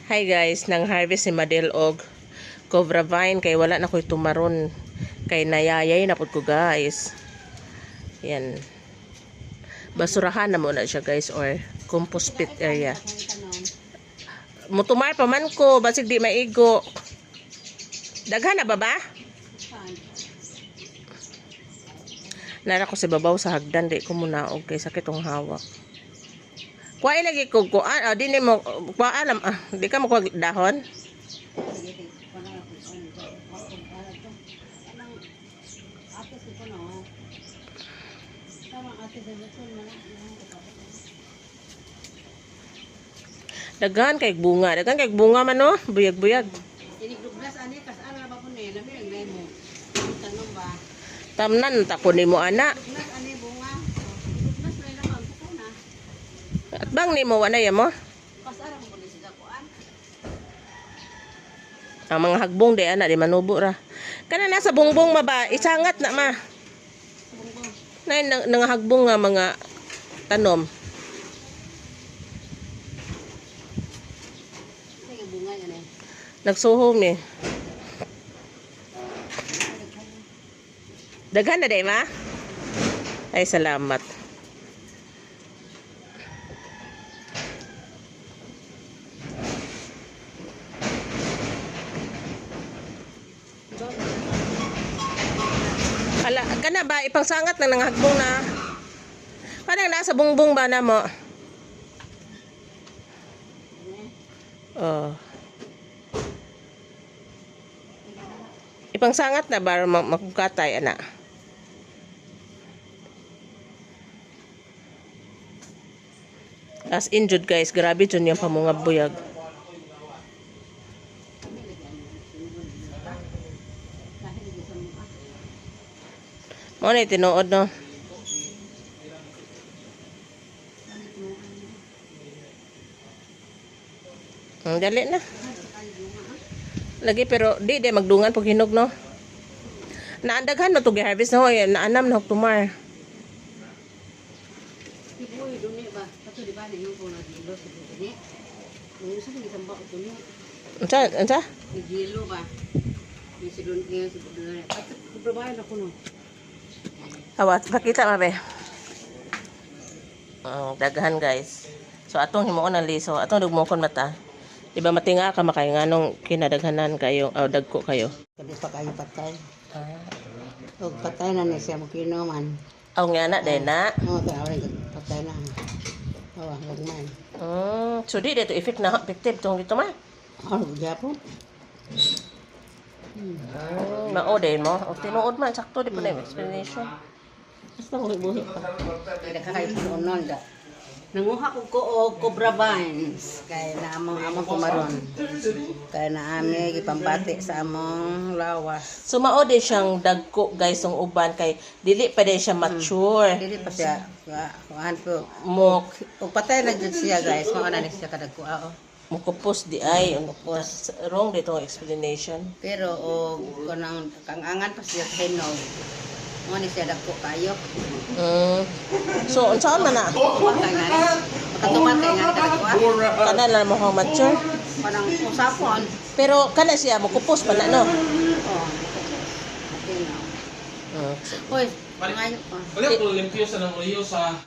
Hi guys, nang harvest si Madel og cobra vine kay wala na ko'y tumaron kay nayayay na pud ko, guys. Yan. Basurahan na mo na siya, guys, or compost pit area. Mutumar pa man ko basig di maigo. Daghan na ba ba? Nara ko sa babaw sa hagdan, di ko muna og kay sakit tong hawak. Kuha lagi ko kuan, ah, di nimo kuha alam, ah, di ka mo kuha dahon. Daghan kay bunga, daghan kay bunga man no, buyag-buyag. Inig-duglas ani kas ara ba po ni labi ang mo. Tanong ba? Tamnan ta ko nimo ana. Duglas ani bunga. Duglas na lang ang kuko na. At bang nimo wa na ya mo? Kas ara mo kuno sila kuan. Ang mga hagbong di ana di manubo ra. Kana nasa bungbong ma ba, isangat na ma. Bungbong. Nay nang nangahagbong nga mga tanom. Sige bunga yan eh. Nagsuho mi. Daghan na day ma. Ay, salamat. Ala, kana ba ipangsangat nang nanghagbong na? Kanang nasa bungbong ba na mo? Oh. Ipangsangat na ba makukatay ana? As in jud guys, grabe jud yung pamungabuyag. Mo na tinuod no. Ang dali na. Lagi pero di di magdungan pag hinog no. Naandaghan na to harvest no, eh, naanam na og tumar. Ibuy duni ba? Kato di ba ni yung kuno gilo sa duni. Nung sa gisamba ko duni. Unsa unsa? Ni gilo ba? Ni si dun ni si dun. Kato kubrabayan ako no. Awat pakita mabe. Oh, daghan guys. So atong himuon ang liso, atong dugmokon mata. Di ba matinga ka makay nganong kinadaghanan kayo o dagko kayo. Kadi pa kayo patay. Ah. Og patay na ni siya mo kinuman. Aw nga na day na. Oo, kaya rin patay na. Oo, gagmay. So di dito effect na effective tong dito ma. Oh, gyapon. Mao din mo. O tinuod man sakto di pa na yung explanation. Basta buhi-buhi pa. Kaya nun da. Nanguha ko ko og cobra vines kay na among among kumaron. Kay na ami gipambati sa among lawas. So mao din siyang dagko guys ang uban kay dili pa din siya mature. Dili pa siya kuan po. Mo Og patay na jud siya guys, mao na ni siya kadagko oh. mukupos di ay mukupos. Wrong dito ang explanation. Pero og kanang kangangan pa siya sa hinog. Mao ni siya dagko kayo. So unsaon man na? Tuman kay ngani. Makatuman kay ngani kadagko ah. Kana lang mo how mature. Kanang usapon. Pero kana siya mukupos pa na no. Oh. Okay na. Mm. Hoy, ngayo pa. Wala ko limpyo sa nang uyo sa